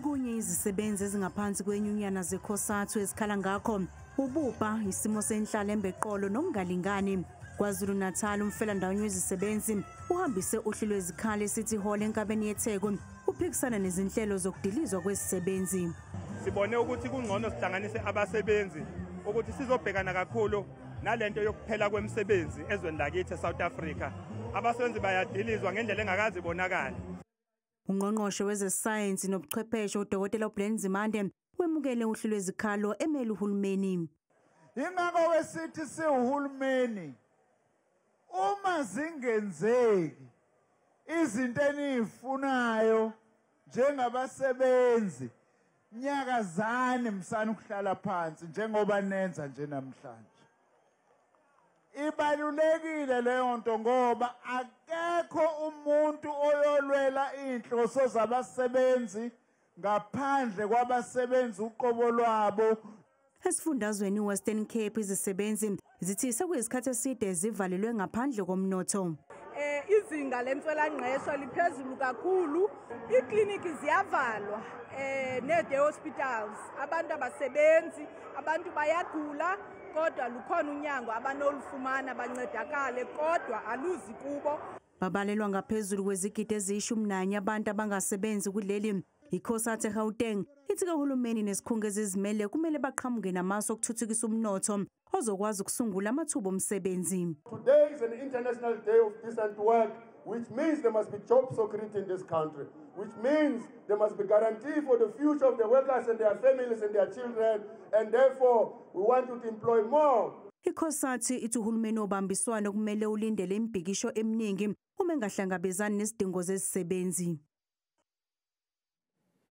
Okunye izisebenzi ezingaphansi kwenyunyana zeCOSATU ezikhala ngakho ububha, isimo senhlalo embeqolo nokungalingani. KwaZulu-Natal, umfelandawonye wezisebenzi uhambise uhlu lwezikhalo eCity Hall enkabeni yeTheku, uphikisana nezinhlelo zokudilizwa kwezisebenzi. Sibone ukuthi kungcono sihlanganise abasebenzi ukuthi sizobhekana kakhulu nalento yokuphela kwemisebenzi ezweni lakithi eSouth Africa. Abasebenzi bayadilizwa ngendlela engakazi ibonakale. Ungqongqoshe wezesayensi nobuchwepheshe, uDokotela uBlade Nzimande, wemukele uhlu lwezikhalo emele uhulumeni. Ingakho wesithi siwuhulumeni, uma zingenzeki izinto enizifunayo njengabasebenzi, nyakazani, msana ukuhlala phansi njengoba nenza nje namhlanje. Ibalulekile leyo nto ngoba akekho umuntu oyolwela inhloso zabasebenzi ngaphandle kwabasebenzi uqobo lwabo. Esifundazweni iWestern Cape, izisebenzi zithi sekuyisikhathi eside zivalelwe ngaphandle komnotho. Izinga lentswelangqesho liphezulu kakhulu, iikliniki ziyavalwa nee-day hospitals, abantu abasebenzi, abantu bayagula kodwa lukhona unyango abanolufumana bancedakale, kodwa aluzi kubo. Babalelwa ngaphezulu kwezigidi eziyi-11 abantu abangasebenzi kuleli. ICOSATU eGauteng ithi kahulumeni nesikhungo ezizimele kumele baqhamuke namasu okuthuthukisa umnotho ozokwazi ukusungula amathuba omsebenzi. Today is an international day of decent work, which means there must be job security in this country, which means there must be guarantee for the future of the workers and their families and their children, and therefore we want to employ more. ICOSATU ithi uhulumeni obambiswano kumele ulindele imibhikisho eminingi uma engahlangabezani nezidingo zezisebenzi.